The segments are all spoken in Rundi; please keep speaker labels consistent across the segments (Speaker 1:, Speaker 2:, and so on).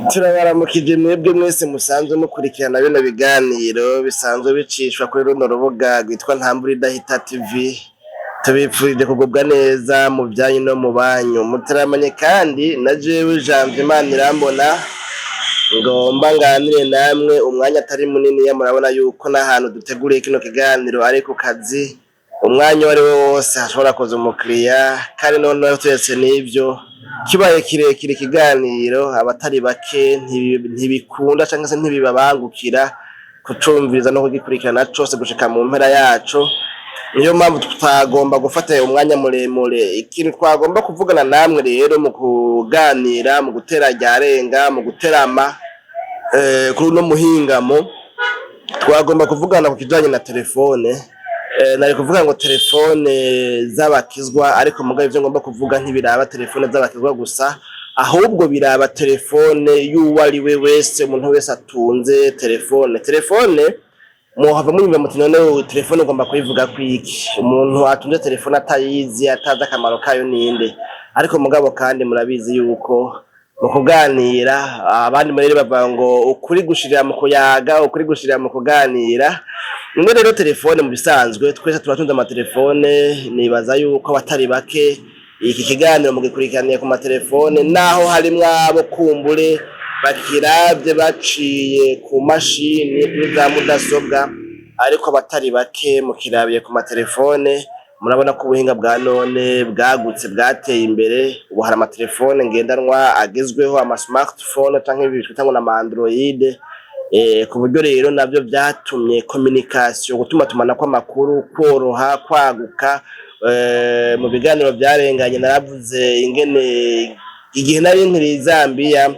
Speaker 1: Turabaramukije mwebwe mwese musanzwe mukurikirana bino biganiro bisanzwe bicishwa kuri runo rubuga rwitwa Ntambura Idahita TV. Tubipfurije kugubwa neza mu byanyu no mu banyu. Muteramanye kandi na jewe Janvier Manirambona, ngomba nganire namwe umwanya atari munini. Murabona yuko n'ahantu duteguriye kino kiganiro ari ku kazi, umwanya uwo ari wo wose hashobora kuza umukiriya. Kandi noneho turetse n'ivyo, kibaye kirekire ikiganiro, abatari bake ntibikunda canke se ntibibabangukira kucumviriza no kugikurikirana cose gushika mu mpera yaco. Niyo mpamvu tutagomba gufata umwanya muremure. Ikintu twagomba kuvugana namwe rero mu kuganira, mu gutera ryarenga, mu guterama kuri uno muhingamo, twagomba kuvugana ku kijanye na telefone. Nari kuvuga ngo telefone z'abakizwa, ariko mugabo ivyo ngomba kuvuga ntibiraba telefone z'abakizwa gusa, ahubwo biraba telefone y'uwo ari we wese, umuntu wese atunze telefone. Telefone muhava munyumva muti: "None telefone ugomba kuyivuga kwiki? Umuntu atunze telefone atayizi, atazi akamaro kayo ninde?" Ariko mugabo kandi murabizi yuko mu kuganira, abandi muri bavuga ngo ukuri gushirira mu kuyaga, ukuri gushirira mu kuganira. None rero telefone mu bisanzwe twese turatunze amatelefone. Nibaza yuko abatari bake iki kiganiro mugikurikiraniye ku matelefone, naho harimwo abo kumbure bakiravye baciye ku mashini, kuri za mudasobwa, ariko abatari bake mukirabiye ku matelefone. Murabona ko ubuhinga bwa none bwagutse, bwateye imbere. Ubu hari amatelefone ngendanwa agezweho, ama smartphone canke ibi twita ngo n'ama Android, ku buryo rero navyo vyatumye communication, gutumatumanako amakuru kworoha, kwaguka. Mu biganiro vyarenganye naravuze ingene igihe nari nkiri i Zambia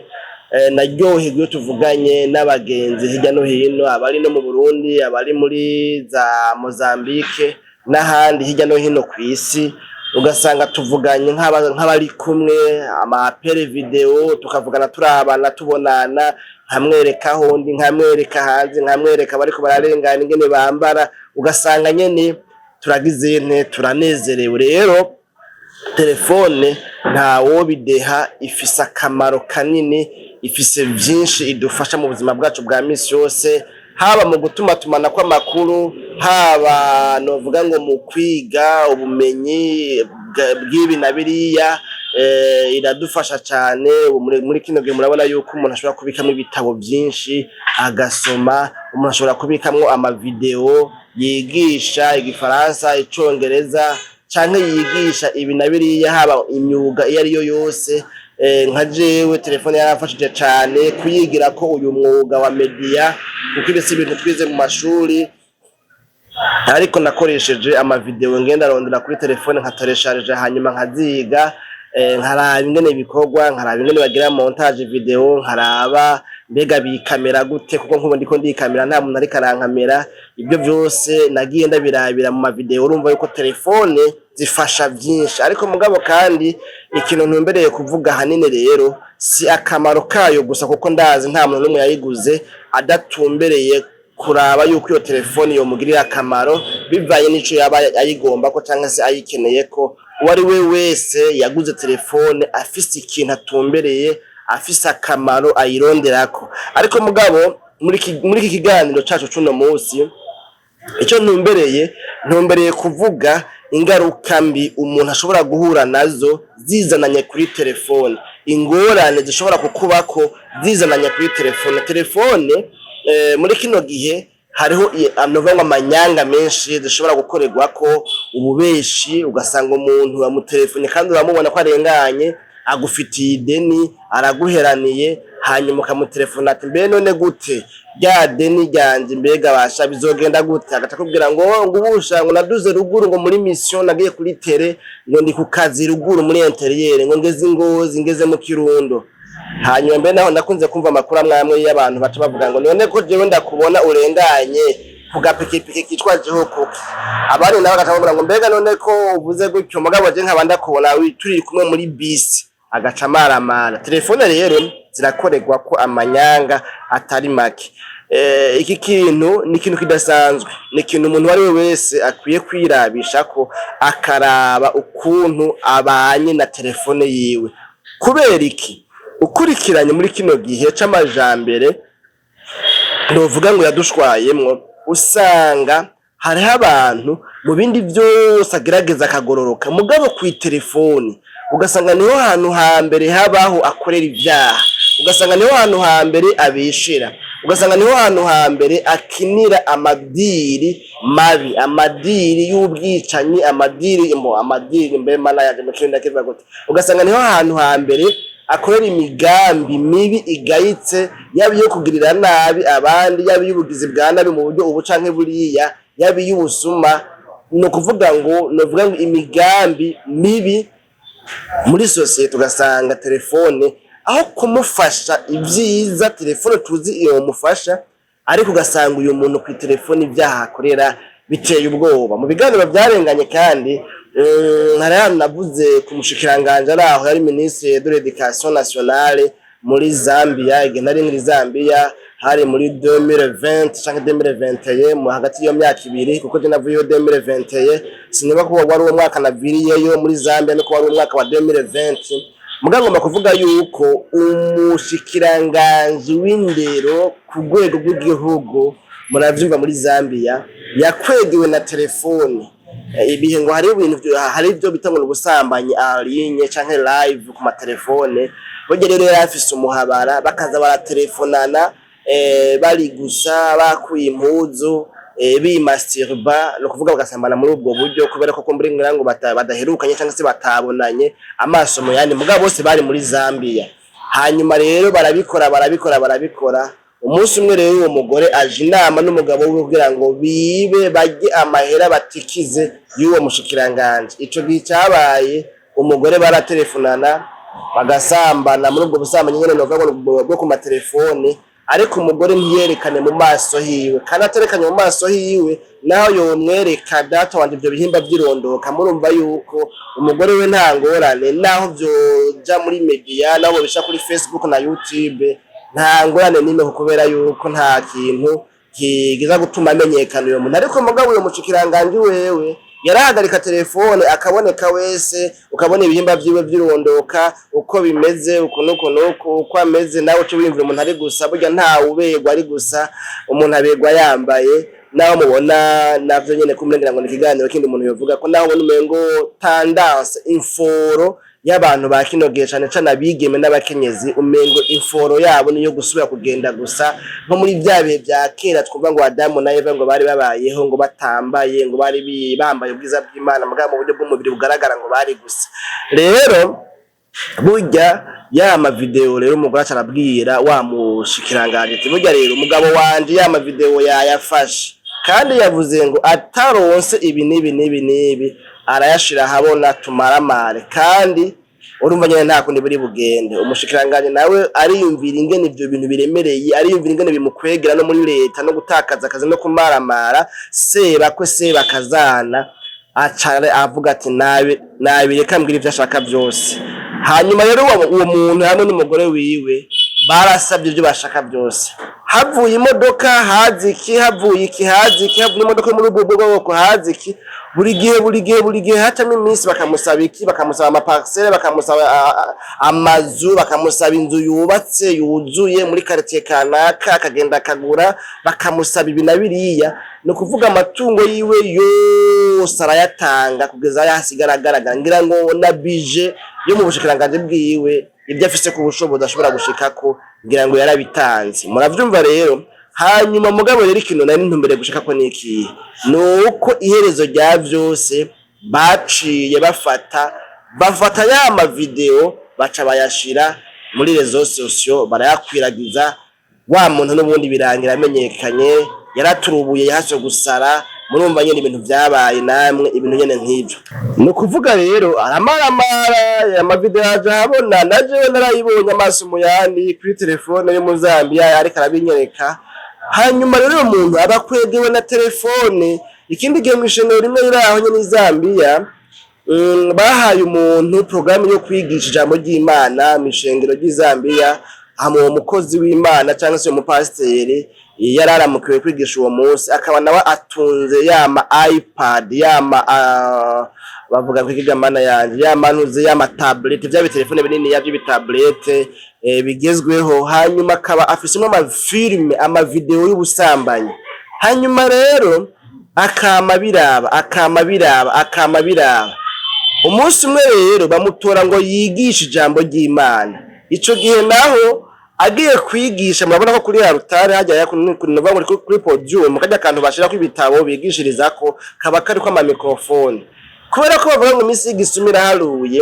Speaker 1: naryoherwa iyo tuvuganye n'abagenzi hirya no hino, abari no mu Burundi, abari muri za Mozambique n'ahandi hirya no hino kw'isi, ugasanga tuvuganye nk'abari kumwe, ama appel vidéo, tukavugana turabana, tubonana, nkamwereka aho ndi, nkamwereka hanze, nkamwereka abariko bararengana ingene bambara, ugasanga nyene turagize nte, turanezerewe. Rero telefone ntawobideha, ifise akamaro kanini, ifise vyinshi idufasha mu buzima bwacu bwa misi yose, haba mu gutumatumana kw'amakuru, haba novuga ngo mu kwiga ubumenyi bw'ibi na biriya. Iradufasha cane. Ubu muri kino gihe murabona yuko umuntu ashobora kubikamwo ibitabo vyinshi agasoma, umuntu ashobora kubikamwo amavideo yigisha igifaransa, icongereza, canke yigisha ibi na biriya, haba imyuga iyo ariyo yose. Nka jewe telefone yaramfashije cane kuyigirako uyu mwuga wa media, kuko ibi si ibintu twize mu mashuri, ariko nakoresheje amavideo ngenda arondera kuri telefone, nkateresharije, hanyuma nkaziga, nkaraba ingene bikorwa, nkaraba ingene bagira montage vidéo, nkaraba mbega bikamera gute, kuko nkubu ndiko ndikamera nta muntu ariko arankamera. Ibyo vyose nagiye ndabirabira mu mavideo. Urumva yuko telefone zifasha vyinshi. Ariko mugabo kandi ikintu ntumbereye kuvuga hanini rero si akamaro kayo gusa, kuko ndazi nta muntu n'umwe yayiguze adatumbereye kuraba yuko iyo telefone yomugirira akamaro bivanye n'ico yaba ayigombako canke se ayikeneye, ko uwo ari we wese yaguze telefone afise ikintu atumbereye, afise akamaro ayironderako. Ariko mugabo muri iki kiganiro cacu c'uno musi, ico ntumbereye kuvuga ingaruka mbi umuntu ashobora guhura nazo zizananye kuri telefone, ingorane zishobora kukubako zizananye kuri telefone. Telefone muri kino gihe hariho novuga ngo amanyanga menshi zishobora gukorerwako, ububeshi, ugasanga umuntu bamutelefone kandi uramubona ko arenganye, agufitiye ideni, araguheraniye, hanyuma ukamutelefona ati: "Mbe none gute rya deni ryanje, mbega basha bizogenda gute?" Agaca akubwira ngo ubusha ngo naduze ruguru, ngo muri mission nagiye kuri terrain, ngo ndi ku kazi ruguru muri intérieur, ngo ngeze i Ngozi, ngeze mu Kirundo. Hanyuma mbe naho ndakunze kumva amakuru amwe amwe y'abantu baca bavuga ngo: "None ko jewe ndakubona urenganye ku gapikipiki kitwa jeho kuki?" Abandi nabo bagaca bavuga ngo: "Mbega none ko uvuze gutyo, mugabo je nkaba ndakubona turi kumwe muri bisi?" Agaca amaramara. Telefone rero zirakorerwa ko amanyanga atari make. Iki kintu ni ikintu kidasanzwe, ni ikintu umuntu uwo ari we wese akwiye kwirabisha ko, akaraba ukuntu abanye na telefone yiwe. Kubera iki? Ukurikiranye muri kino gihe c'amajambere, novuga ngo yadushwayemwo, usanga hariho abantu mu bindi vyose agerageza akagororoka, mugabo kw'iterefoni ugasanga niho hantu hambere habaho akorera ivyaha, ugasanga niho hantu hambere abeshera, ugasanga niho hantu hambere akinira amadiri mabi, amadiri y'ubwicanyi, amadiri mbo amadiri, mbe Mana yanje, mu kirundi ndakivuga gute? Ugasanga niho hantu hambere akorera imigambi mibi igayitse, yaba iyo kugirira nabi abandi, yaba iy'ubugizi bwa nabi mu buryo ubu canke buriya, yaba iy'ubusuma. Ni ukuvuga ngo, novuga ngo imigambi mibi muri sosiyete, ugasanga telefone aho kumufasha ivyiza telefone tuzi yomufasha, ariko ugasanga uyu muntu kw'itelefone ivyaha akorera biteye ubwoba. Mu biganiro vyarenganye kandi, hari ahantu navuze ku mushikiranganji ari aho yari ministre de l'Éducation nationale muri Zambia. Igihe nari muri Zambia hari muri 2020 canke 2021, mu hagati y'iyo myaka ibiri, kuko je navuyeyo 2021. Siniba ko wari uwo mwaka naviriyeyo muri Zambia, niko wari umwaka wa 2020. Mugabo ngomba kuvuga yuko umushikiranganji w'indero ku rwego rw'igihugu, muravyumva, muri Zambia yakwegewe na telefone. Ibihe ngo hari ibintu hari ibyo bita ngo ubusambanyi en ligne canke live ku matelefone. Burya rero yari afise umuhabara, bakaza baratelefonana bari gusa bakuye impuzu, bimasturba, ni ukuvuga bagasambana muri ubwo buryo, kubera ko kumbura ngira ngo badaherukanye cyangwa se batabonanye amaso mu yandi, mugabo bose bari muri Zambia. Hanyuma rero barabikora, barabikora, barabikora. Umunsi umwe rero uwo mugore aje inama n'umugabo wiwe kugira ngo bibe, barye amahera, batikize y'uwo mushikiranganje. Ico gihe cabaye, umugore baratelefonana, bagasambana muri ubwo busambanyi nyene, novuga ngo bwo ku matelefone, ariko umugore ntiyerekane mu maso hiwe. Kandi aterekanye mu maso hiwe, naho yomwereka, data wanje, ivyo bihimba vy'irondoka, murumva yuko umugore we nta ngorane, naho vyoja muri media, naho bobisha kuri Facebook na YouTube, nta ngorane n'imwe, kubera yuko nta kintu kigiza gutuma amenyekana uyo muntu. Ariko mugabo uyo mushikiranganji wewe yarahagarika telefone, akaboneka wese, ukabona ibihimba vyiwe vy'irondoka uko bimeze, uku nuku nuku uko ameze. Nawe uca wiyumvira umuntu ari gusa. Burya ntawe uberwa ari gusa, umuntu aberwa yambaye. Naho mubona navyo nyene kumurengera ngo ni ikiganiro kindi umuntu yovuga ko, naho ubona umengo tendance inforo y'abantu ba kino gihe, cane cane abigeme n'abakenyezi, umengo inforo yabo niyo gusubira kugenda gusa nko muri vya bihe vya kera twumva ngo Adamu na Eva ngo bari babayeho ngo batambaye, ngo bari bambaye ubwiza bw'Imana, mugabo mu buryo bw'umubiri bugaragara ngo bari gusa. Rero burya ya mavideo rero, umugore aca arabwira wa mushikiranganji ati: "Burya rero umugabo wanje ya mavideo yayafashe, kandi yavuze ngo ataronse ibi n'ibi n'ibi n'ibi arayashira ahabona, tumaramare." Kandi urumva nyene nta kundi buri bugende. Umushikiranganji nawe ariyumvira ingene ivyo bintu biremereye, ariyumvira ingene bimukwegera no muri leta, no gutakaza akazi, no kumaramara sebakwe sebakazana, aca avuga ati: "Nabi nabireka, mbwira ivyo ashaka vyose." Hanyuma rero uwo muntu hamwe n'umugore wiwe barasabye ibyo bashaka byose. Havuye imodoka, haza iki, havuye iki, haza iki, havuye imodoka yo muri ubwo bwoko, haza iki. Buri gihe, buri gihe, buri gihe hacamo iminsi, bakamusaba iki, bakamusaba amaparcelle, bakamusaba amazu, bakamusaba inzu yubatse yuzuye muri quartier kanaka, akagenda akagura, bakamusaba ibi na biriya. Ni ukuvuga amatungo yiwe yose arayatanga kugeza yahasigara agaragara. Ngira ngo na budget yo mu bushikiranganji bwiwe, ibyo afise ku bushobozi ashobora gushikako, ngira ngo yarabitanze. Muravyumva rero. Hanyuma mugabo rero ikintu nari ntumbereye gushikako ni ikihe? Ni uko iherezo rya vyose baciye bafata ya mavideo, baca bayashira muri réseaux sociaux, barayakwiragiza. Wa muntu n'ubundi birangira amenyekanye, yaraturubuye, yahaswe gusara. Murumva nyene ibintu vyabaye, namwe ibintu nyene nk'ivyo. Ni ukuvuga rero aramaramara, amavideo aja ahabona. Na jewe narayibonye amaso mu yandi kuri telefone yo mu Zambia, ariko arabinyereka. Hanyuma rero uyo muntu aba akwegewe na telefone. Ikindi gihe, mw'ishengero rimwe riri aho nyene i Zambia, bahaye umuntu porogaramu yo kwigisha ijambo ry'Imana mw'ishengero ry'i Zambia. Hama uwo mukozi w'Imana cyangwa se uwo mupasiteri yari aramukiwe kwigisha uwo munsi, akaba nawe atunze yama iPad, yama Bavuga ko ikigamana yanje yamanuze y'ama tablettes, vya bitelefone binini ya vy'ibi tablettes bigezweho, hanyuma akaba afisemwo ama films, ama vidéos y'ubusambanyi. Hanyuma rero akama biraba, akama biraba, akama biraba. Umunsi umwe rero bamutora ngo yigishe ijambo ry'Imana. Ico gihe naho agiye kwigisha, murabona ko kuri ya rutare hajya kuri podium, kajya akantu bashirako ibitabo bigishirizako, kaba kariko ama microphones. Kubera ko bavuga ngo iminsi y'igisuma iraharuye,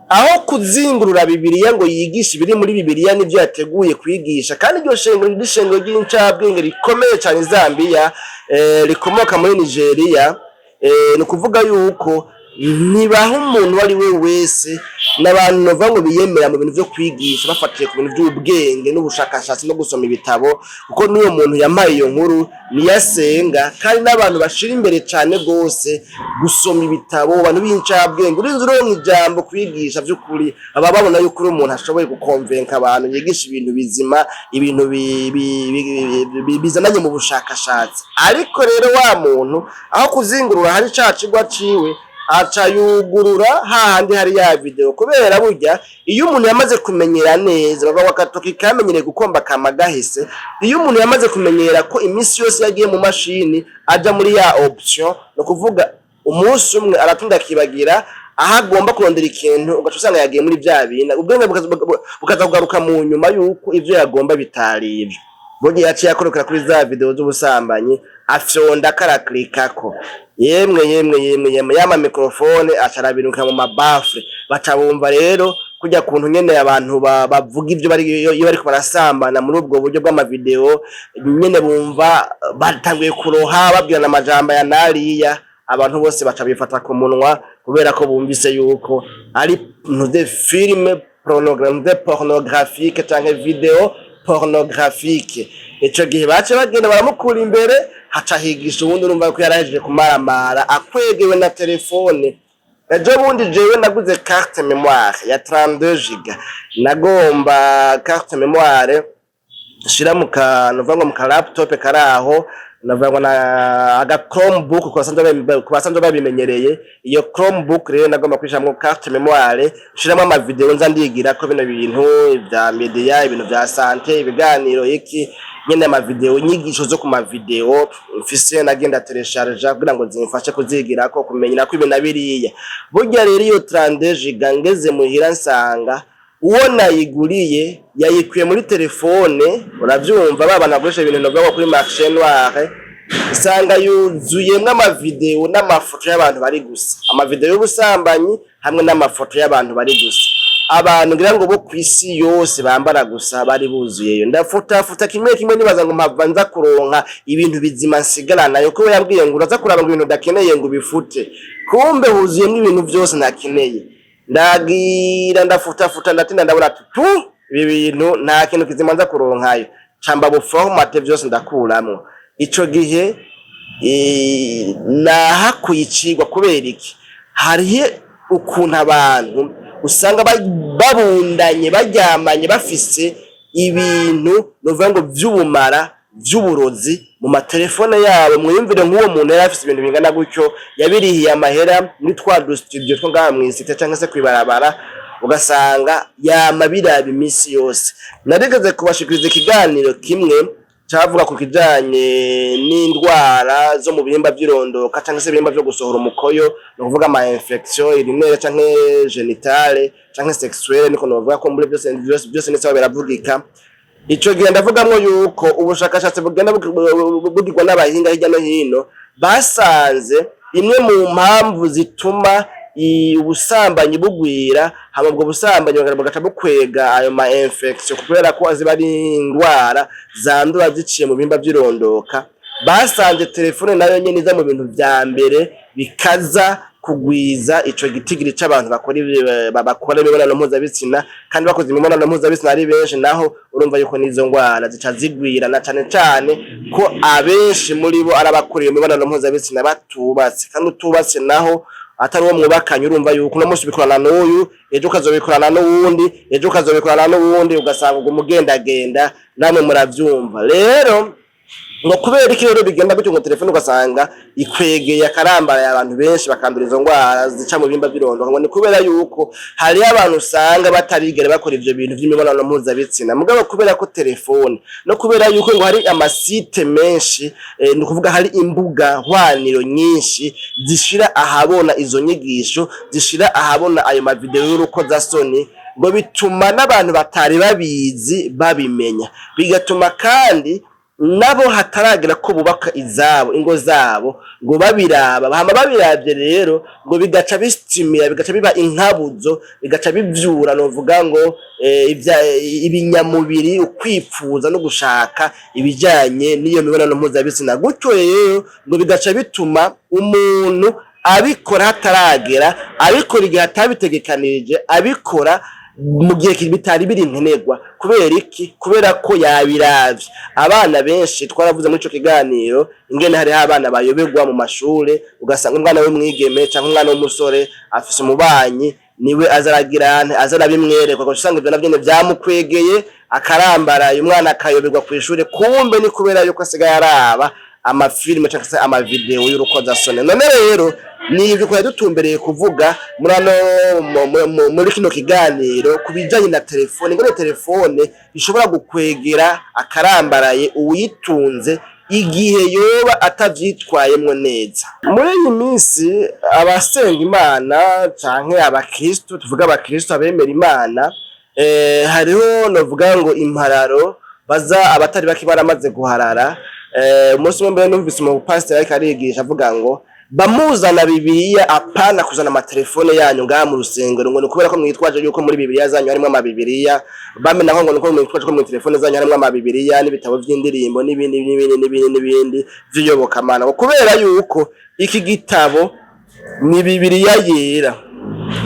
Speaker 1: aho kuzingurura Bibiliya ngo yigishe ibiri muri Bibiliya n'ivyo yateguye kwigisha, kandi iryo shengero ni ishengero ry'incabwenge rikomeye cane i Zambiya, rikomoka muri Nigeria, ni ukuvuga yuko ntibaha umuntu uwo ari we wese. N'abantu nova ngo biyemera mu bintu vyo kwigisha bafatiye ku bintu vy'ubwenge n'ubushakashatsi no gusoma ibitabo, kuko n'uwo muntu yampaye iyo nkuru niyasenga, kandi n'abantu bashira imbere cane gose gusoma ibitabo, abantu b'incabwenge. Urinze uronka ijambo kwigisha, vy'ukuri baba babona yuko uri umuntu ashoboye gukonvenka abantu, yigisha ibintu bizima, ibintu bizananye mu bushakashatsi. Ariko rero wa muntu, aho kuzingurura hari ca cigwa ciwe, aca yugurura hahandi hari ya vidéo. Kubera burya iyo umuntu yamaze kumenyera neza, baba agatoki kamenyereye gukomba kama gahise. Iyo umuntu yamaze kumenyera ko iminsi yose yagiye mu mashini aja muri ya option, ni ukuvuga umunsi umwe aratinda akibagira aho agomba kurondera ikintu, ugaca usanga yagiye muri vya bindi, ubwenge bukaza kugaruka mu nyuma yuko ivyo yagomba bitari ivyo. Burya yaciye akorokera kuri za vidéo z'ubusambanyi, afyonda karaklikako. Yemwe, yemwe, yemwe, yemwe, yama microphone aca arabiruka mu ma baffles, baca bumva rero kurya kuntu nyene abantu bavuga ivyo bari iyo bariko barasambana muri ubwo buryo bw'ama vidéos nyene, bumva batanguye kuroha, babwirana amajambo ya nariya. Abantu bose baca bifata ku munwa kubera ko bumvise yuko ari ntuze film pornographique canke vidéo pornographique. Ico gihe bace bagenda baramukura imbere, haca higisha uwundi. Urumva ko yarahejeje kumaramara akwegewe na telefone. Ejo bundi jewe naguze carte mémoire ya 32 giga. Nagomba carte mémoire shira mu kantu uvuga ngo mu ka laptop karaho, navuga ngo na aga Chromebook ku basanzwe babimenyereye. Iyo Chromebook rero nagomba kwishiramwo carte mémoire, nshiramwo ama vidéos nza ndigirako bino bintu vya media, ibintu vya santé, ibiganiro, iki nyene, ama vidéos, inyigisho zo ku ma vidéos mfise nagenda telecharger kugira ngo zimfashe kuzigirako, kumenyerako ibi na biriya. Burya rero iyo 32 giga, ngeze muhira nsanga uwo nayiguriye yayikuye muri telefone. Uravyumva, ba bantu bakoresha ibintu novuga kuri marché noir, usanga yuzuyemwo ama vidéos n'amafoto y'abantu bari gusa, ama vidéos y'ubusambanyi hamwe n'amafoto y'abantu bari gusa, abantu ngira ngo bo kw'isi yose bambara gusa, bari buzuyeyo. Ndafutafuta kimwe kimwe, nibaza ngo mpava nza kuronka ibintu bizima nsigaranayo, ko yambwiye ngo uraza kuraba ngo ibintu udakeneye ngo ubifute. Kumbe huzuyemwo ibintu vyose ntakeneye. Ndagira ndafutafuta, ndatinda, ndabona ati tu ibi bintu nta kintu kizima nza kuronkayo, camba buformate vyose ndakuramwo. Ico gihe nahakuye icigwa. Kubera iki? Hariho ukuntu abantu usanga babundanye, baryamanye, bafise ibintu novuga ngo vy'ubumara, vy'uburozi mu matelefone yabo. Mwiyumvire nk'uwo muntu yari afise ibintu bingana gutyo, yabirihiye amahera muri twa du studio two ngaha mw'isite canke se kw'ibarabara, ugasanga yama biraba iminsi yose. Narigeze kubashikiriza ikiganiro kimwe cavuga ku kijanye n'indwara zo mu bihimba vy'irondoka canke se ibihimba vyo gusohora umukoyo, ni ukuvuga ama infection urinaire canke génitale canke sexuelle, niko novuga ko muri vyose vyose vyose ni sawa, biravugika. Ico gihe ndavugamwo yuko ubushakashatsi bugenda bugirwa n'abahinga hirya no hino basanze imwe mu mpamvu zituma ubusambanyi bugwira, hama ubwo busambanyi bugaca bukwega ayo ma infection, kubera ko ziba ari indwara zandura ziciye mu bihimba vy'irondoka, basanze telefone nayo nyene iza mu bintu vya mbere bikaza kugwiza ico gitigiri c'abantu bakora imibonano mpuzabitsina. Kandi bakoze imibonano mpuzabitsina ari benshi, naho urumva yuko n'izo ngwara zica zigwira, na cane cane ko abenshi muri bo ari abakora iyo mibonano mpuzabitsina batubatse. Kandi utubatse naho atari uwo mwubakanye, urumva yuko uno munsi ubikorana n'uyu, ejo ukazobikorana n'uwundi, ejo ukazobikorana n'uwundi, ugasanga uguma ugendagenda. Namwe muravyumva rero. Ngo kubera iki rero bigenda gutyo, ngo telefone ugasanga ikwegeye akarambaraye abantu benshi bakandura izo ngwara zica mu bihimba vy'irondoka? Ngo ni kubera yuko hariho abantu usanga batarigera bakora ivyo bintu vy'imibonano mpuzabitsina, mugabo kubera ko telefone no kubera yuko ngo hari ama sites menshi, ni ukuvuga hari imbuga hwaniro nyinshi zishira ahabona izo nyigisho, zishira ahabona ayo ma vidéos y'urukozasoni, ngo bituma n'abantu batari babizi babimenya. Bigatuma kandi nabo hataragera ko bubaka izabo ingo zabo ngo babiraba. Hama babiravye rero, ngo bigaca bisimira, bigaca biba inkabuzo, bigaca bivyura, novuga ngo ibinyamubiri, ukwipfuza no gushaka ibijanye n'iyo mibonano mpuzabitsina. Gutyo rero ngo bigaca bituma umuntu abikora hataragera, abikora igihe atabitegekanije, abikora mu gihe bitari biri nkenerwa. Kubera iki? Kubera ko yabiravye. Abana benshi, twaravuze muri ico kiganiro ingene hariho abana bayoberwa mu mashure, ugasanga umwana w'umwigeme canke umwana w'umusore afise umubanyi, niwe aza aragira ante, aza arabimwereka, ugaca usanga ivyo navyo nyene vyamukwegeye akarambaraye, umwana akayoberwa kw'ishure. Kumbe ni kubera yuko asigaye araba ama films canke se ama vidéos y'urukozasoni. None rero ni ivyo twari dutumbereye kuvuga muri ano muri kino kiganiro ku bijanye na telefone, ingene telefone ishobora gukwegera akarambaraye uwitunze igihe yoba atavyitwayemwo neza. Muri iyi minsi abasenga Imana canke abakristo, tuvuge abakristo, abemera Imana, hariho novuga ngo impararo baza abatari bake baramaze guharara. Umunsi umwe mbere numvise umupasiteri ariko arigisha avuga ngo bamuzana Bibiliya, apana kuzana amatelefone yanyu ngaha mu rusengero. Ngo ni kubera ko mwitwaje yuko muri Bibiliya zanyu harimwo amabibiriya, bamenaho ngo nuko mwitwaje ko muri telefone zanyu harimwo amabibiriya n'ibitabo vy'indirimbo n'ibindi n'ibindi n'ibindi n'ibindi vy'iyobokamana. Ngo kubera yuko iki gitabo ni Bibiliya yera,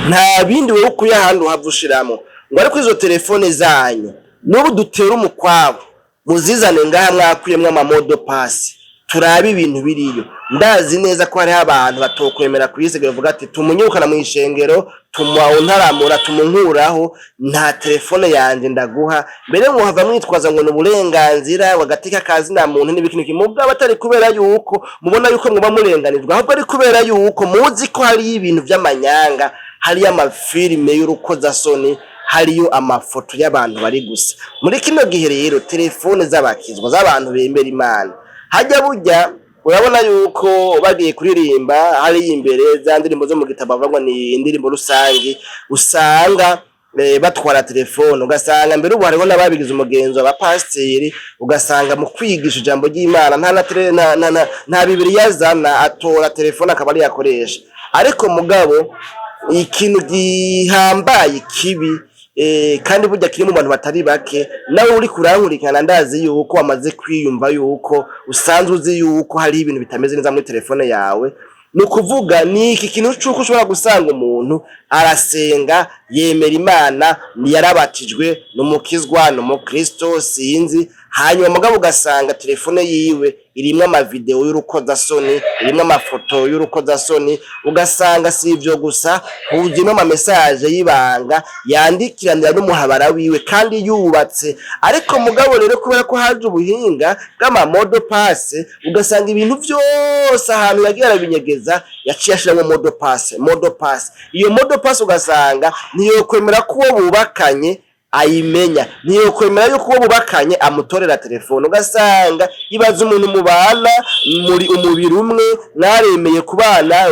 Speaker 1: nta bindi wewe ukuye ahandi uhava ushiramwo. Ngo ariko izo telefone zanyu n'ubu dutera umukwabo, muzizane ngaha mwakuyemwo ama mots de passe, turabe ibintu biriyo. Ndazi neza ko hariho abantu batokwemera kwisiga, bavuga ati tumunyirukana mw'ishengero, tumuwuntaramura, tumunkuraho, nta telefone yanje ndaguha. Mbere muhava mwitwaza ngo ni uburenganzira agateka kazina muntu n'ibiki n'ibiki, mugabo atari kubera yuko mubona yuko muba murenganijwe, ahubwo ari kubera yuko muzi ko hariyo ibintu vy'amanyanga, hariyo ama films y'urukozasoni, hariyo amafoto y'abantu bari gusa. Muri kino gihe rero telefone z'abakizwa, z'abantu bemera Imana, hajya burya urabona yuko bagiye kuririmba hariya imbere za ndirimbo zo mu gitabo bavuga ngo ni indirimbo rusangi, usanga batwara telefone. Ugasanga mbere ubu hariho n'ababigize umugenzo, abapasiteri, ugasanga mu kwigisha ijambo ry'Imana nta na, tele, na, na, na, nta Bibiliya azana, atora telefone akaba ariyo akoresha. Ariko mugabo ikintu gihambaye kibi, kandi burya kiri mu bantu batari bake, nawe uri kurankurikirana, ndazi yuko wamaze kwiyumva yuko usanzwe uzi yuko hariho ibintu bitameze neza muri telefone yawe. Ni ukuvuga ni iki kintu c'uko ushobora gusanga umuntu arasenga, yemera Imana, yarabatijwe, ni umukizwa, ni umukristo, sinzi, hanyuma mugabo ugasanga telefone yiwe irimwo ama vidéos y'urukozasoni, irimwo amafoto y'urukozasoni. Ugasanga si ivyo gusa, huzuyemwo ama messages y'ibanga yandikiranira n'umuhabara wiwe kandi yubatse. Ariko mugabo rero kubera ko haje ubuhinga bw'ama mots de passe, ugasanga ibintu vyose ahantu yagiye arabinyegeza yaciye ashiramwo mot de passe, mot de passe. Iyo mot de passe ugasanga ntiyokwemera ko uwo bubakanye ayimenya, ntiyokwemera yuko uwo bubakanye amutorera telefone. Ugasanga ibaza umuntu mubana muri umubiri umwe, mwaremeye kubana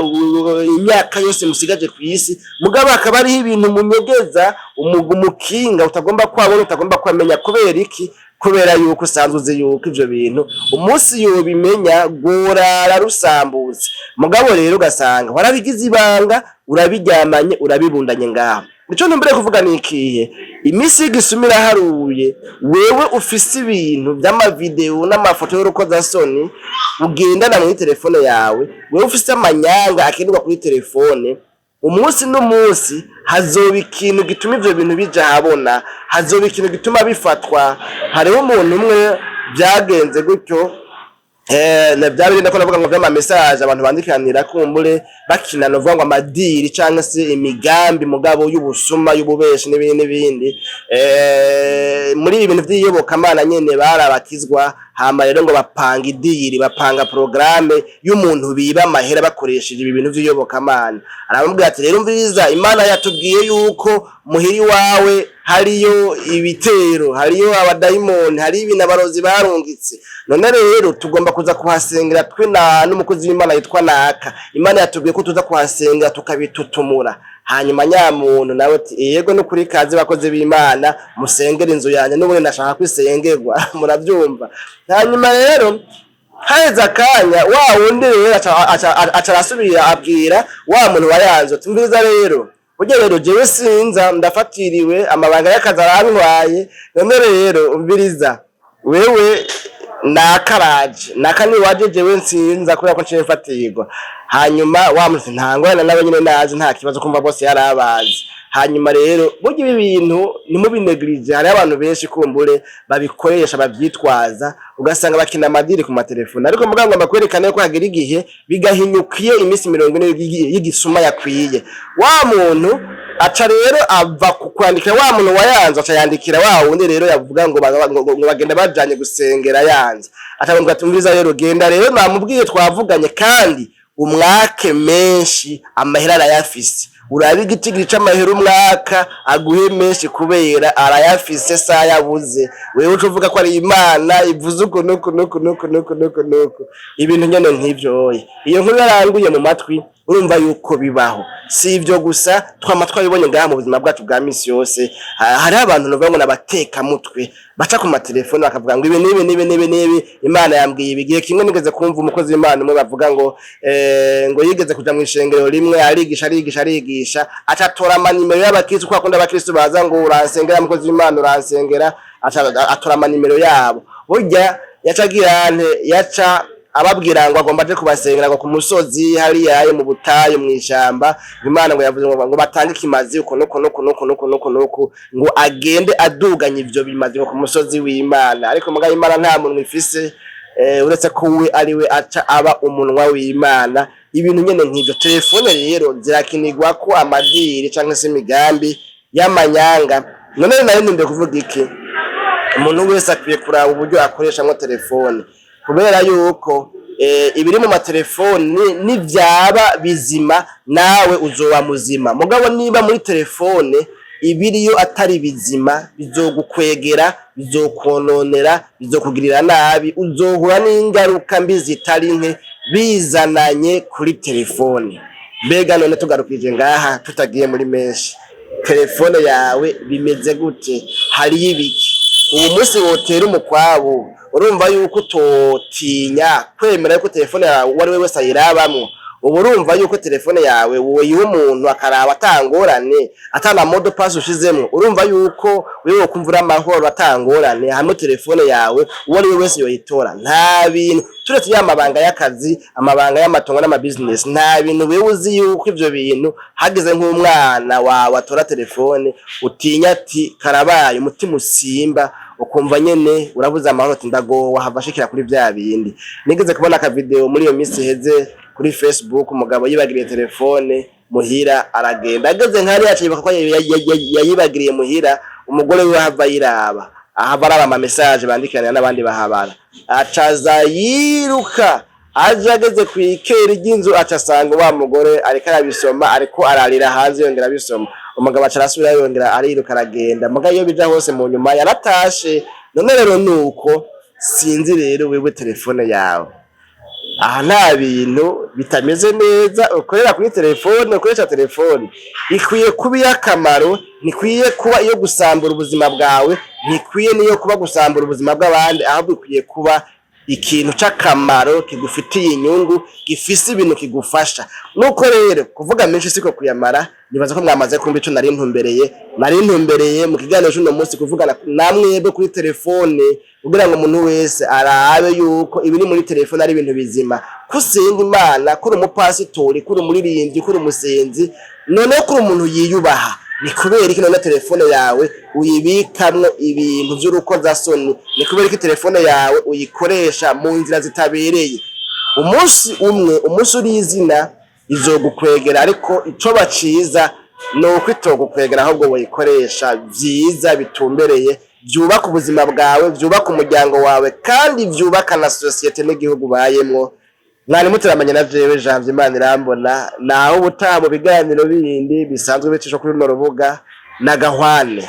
Speaker 1: imyaka yose musigaje kw'isi, mugabo hakaba hariho ibintu munyegeza, umukinga utagomba kwabona, utagomba kwamenya. Kubera iki? Kubera yuko usanzwe uzi yuko ivyo bintu umunsi yobimenya rworara rusambutse. Mugabo rero ugasanga warabigize ibanga, urabiryamanye, urabibundanye ngaho. Ico ntumbere kuvuga ni ikihe? Iminsi y'igisuma iraharuye. Wewe ufise ibintu vy'ama vidéos n'amafoto y'urukozasoni ugendana muri telefone yawe, wewe ufise amanyanga akenerwa kuri telefone, umunsi n'umunsi hazoba ikintu gituma ivyo bintu bija ahabona, hazoba ikintu gituma bifatwa. Hariho umuntu umwe vyagenze gutyo, na vya bindi ndako ndavuga ngo vy'ama messages abantu bandikiranira, kumbure bakina, novuga ngo ama deals canke se imigambi mugabo y'ubusuma, y'ububeshi n'ibindi n'ibindi. Muri ibi bintu vy'iyobokamana nyene barabakizwa. Hama rero ngo bapanga idiri, bapanga porogaramu y'umuntu biba amahera bakoresheje ibi bintu vy'iyobokamana. Aramubwira ati: "Rero umviriza, Imana yatubwiye yuko muhira iwawe hariyo ibitero, hariyo abadayimoni, hariyo ibintu abarozi barungitse. None rero tugomba kuza kuhasengera twe na n'umukozi w'Imana yitwa naka. Imana yatubwiye ko tuza kuhasengera tukabitutumura." Hanyuma nyamuntu nawe ati: "Yego, nukuri, kaze bakozi b'Imana, musengere inzu yanjye, n'ubundi nashaka kwisengerwa." Muravyumva. Hanyuma rero haheze akanya, wa wundi rero aca arasubira abwira wa muntu wayanze ati: "Umviriza rero, burya rero jewe sinza, ndafatiriwe, amabanga y'akazi arantwaye. None rero umviriza, wewe nakaraje naka niwaje, jewe nsinza kubera ko nciye mfatirwa." Hanyuma wa muntu: "Nta ngorane, nawe nyine nazi, nta kibazo." Kumva bose yarabazi. Hanyuma rero burya ibi bintu ntimubinegirije, hariho abantu benshi kumbure babikoresha, bavyitwaza, ugasanga bakina amadiri ku matelefoni. Ariko mugabo ngomba kwerekana yuko hagera igihe bigahinyuka iyo iminsi 40 y'igisuma yakwiye. Wa muntu aca rero ava ku kwandikira wa muntu wayanze, aca yandikira wa wundi rero yavuga ngo bagenda bajanye gusengera yanze. Aca amubwira ati: "Umviriza rero, genda rero, namubwiye, twavuganye, kandi umwake menshi, amahera arayafise. Urabe igitigiri c'amahera umwaka, aguhe menshi kubera arayafise, sayabuze. Wewe uca uvuga ko ari Imana ivuze uku nuku nuku nuku nuku nuku nuku." Ibintu nyene nk'ivyo oye, iyo nkuru yaranguye mu matwi. Urumva yuko bibaho. Si ivyo gusa, twama twabibonye ngaha mu buzima bwacu bwa misi yose. Hariho abantu novuga ngo n'abatekamutwe, baca ku matelefoni bakavuga ngo ibi n'ibi n'ibi n'ibi n'ibi, Imana yambwiye ibi. Igihe kimwe nigeze kumva umukozi w'Imana umwe bavuga ngo ngo yigeze kuja mw'ishengero rimwe, arigisha, arigisha, arigisha, aca atora amanimero y'abakristo, kwa kundi abakristo baza ngo: "Uransengera, mukozi w'Imana, uransengera." Aca atora amanimero yabo. Burya yaca agira nte? Yaca ababwira ngo agomba aje kubasengera ngo ku musozi hariya mu butayu, mw'ishamba. Imana ngo yavuze ngo batange ikimazi uko nuko nuko nuko nuko nuko nuko, ngo agende aduganye ivyo bimazi ngo ku musozi w'Imana. Ariko mugabo Imana nta muntu ifise, uretse ko we ari we aca aba umunwa w'Imana. Ibintu nyene nk'ivyo. Telefone rero zirakinirwa ko amadiri canke se imigambi y'amanyanga. None nari ntumbiye kuvuga iki? Umuntu wese akwiye kuraba uburyo akoreshamwo telefone, kubera yuko ibiri mu matelefoni nivyaba bizima, nawe uzoba muzima. Mugabo niba muri telefone ibiriyo atari bizima, bizogukwegera, bizokononera, bizokugirira nabi, uzohura n'ingaruka mbi zitari nke bizananye kuri telefone. Mbega none tugarukije ngaha, tutagiye muri menshi, telefone yawe bimeze gute? Hariyo ibiki? Ubu munsi wotera umukwabu, urumva yuko utotinya kwemera yuko telefone yawe uwo ari we wese ayirabamwo? Ubu urumva yuko telefone yawe woyiha umuntu akaraba atangorane, atana mot de passe ushizemwo? Urumva yuko wewe wokumva uri amahoro atangorane hamwe telefone yawe uwo ari we wese yoyitora? Nta bintu, turetse ya mabanga y'akazi, amabanga y'amatongo n'amabusiness, nta bintu wewe uzi yuko ivyo bintu hageze nk'umwana wawe atora telefone utinya ati: "Karabaye"? Umutima usimba, ukumva nyene urabuze amahoro, ati: "Ndagowe, hava ashikira kuri vya bindi." Nigeze kubona akavideo muri iyo minsi iheze kuri Facebook, umugabo yibagiriye telefone muhira, aragenda, ageze nk'hariya acibuka ko yayibagiriye muhira. Umugore wiwe ahava ayiraba, ahava araba ama message bandikiranira n'abandi bahabara, acaza yiruka aje, ageze kw'ikeri ry'inzu aca asanga wa mugore ariko arabisoma, ariko ararira hanze, yongera abisoma. Umugabo aca arasubira, yongera ariruka, aragenda. Muga iyo bija hose, mu nyuma yaratashe. None rero nuko sinzi rero, wewe telefone yawe aha nta bintu bitameze neza ukorera kuri telefone ukoresha? Telefone ikwiye kuba iy'akamaro, ntikwiye kuba iyo gusambura ubuzima bwawe, ntikwiye n'iyo kuba gusambura ubuzima bw'abandi, ahubwo ikwiye kuba ikintu c'akamaro kigufitiye inyungu, gifise ibintu kigufasha. Nuko rero kuvuga menshi siko kuyamara. Nibaza ko mwamaze kumva ico nari ntumbereye. Nari ntumbereye mu kiganiro c'uno munsi kuvugana namwebwe kuri telefone, kugira ngo umuntu wese arabe yuko ibiri muri telefone ari ibintu bizima. Ko usenga Imana, kuri umupasitori, kuri umuririmbyi, kuri umusenzi, noneho kuri umuntu yiyubaha, ni kubera iki none telefone yawe uyibikamwo ibintu vy'urukozasoni? Ni kubera iki telefone yawe uyikoresha mu nzira zitabereye? Umunsi umwe, umunsi uri izina, izogukwegera. Ariko ico baciza ni uko itogukwegera, ahubwo woyikoresha vyiza bitumbereye. Vyubaka ubuzima bwawe, vyubaka umuryango wawe, kandi vyubaka na sosiyete n'igihugu ubayemwo. Mwari muteramanye na jewe Janvier Imana irambona. Naho ubutaha mu biganiro bindi bisanzwe bicishwa kuri runo rubuga na Gahwane.